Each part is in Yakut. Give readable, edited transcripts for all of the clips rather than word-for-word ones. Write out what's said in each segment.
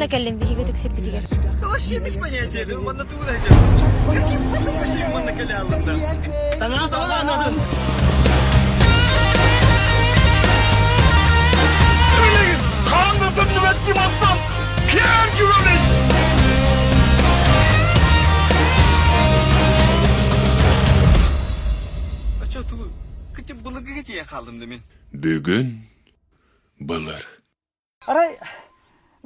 Ханна кэллим биһиги ытык сирбитигэр? Вообще без понятия, манна тугу Каким манна кэлэ Таҥара сабалаанатын! Хааннатын нүбэттим аттан! Киэр күрөмин! Ача тугу кытя былыргыга тиийэн хааллым да мин. Бүгүн былыр. Арай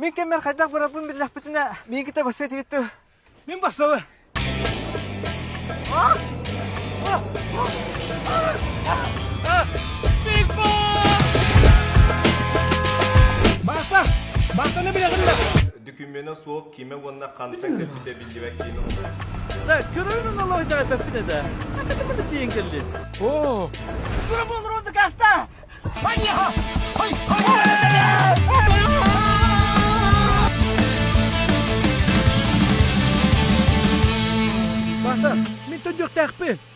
мин кэммэр хайдах барарбын биллэхпитинэ миигин кытта бассыа этигит дуо? Мин бассабын. Бааса! Баасаны билэҕин да? Дөкүмүөнэ суох кимэ уонна хантан кэлбитэ биллибэт киинэ Да, көрөйүн олох итэҕэйбэппин этэ. Хата тиийэн кэлли. Оо! Тура буолар гаста! Бааса, мин төннүөхтээхпин.